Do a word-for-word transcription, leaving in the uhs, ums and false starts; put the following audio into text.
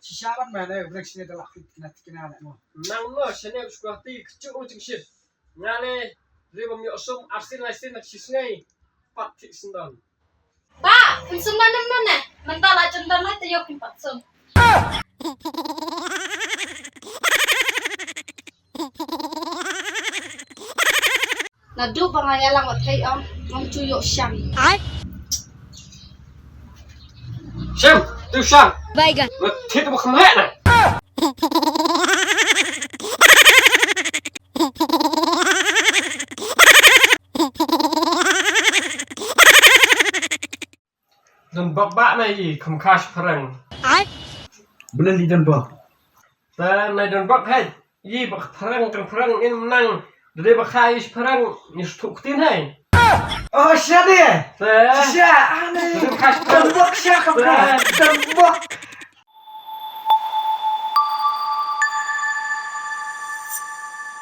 Shisha ban mane, brek shisha da la khit kina tikina ne mo. Nang no, shane bishkwa ti, kchu u jingshit. Nga le, ri bam yo sum, arsin lai sin, shi sngai. Pat ti sindon. Ba, pun sum nan nan ne. Menta la jendam te yo kin pat sum. Naduh ba nga ïalang wat thei ong, ngam ju ïoh shang. Shim, tu shang. Bye, guys. Ba thit ba kham heh na. Don bok ba na i kham khash pharang. Blen li don bok. Ta na don bok hai. Yi bok pharang kan pharang in nang. Dede bok khai is pharang is thuk tin hai. Oh, sha de. Ta. Sha, ane. Dede bok khash pharang. Don bok sha kham khash. Don bok.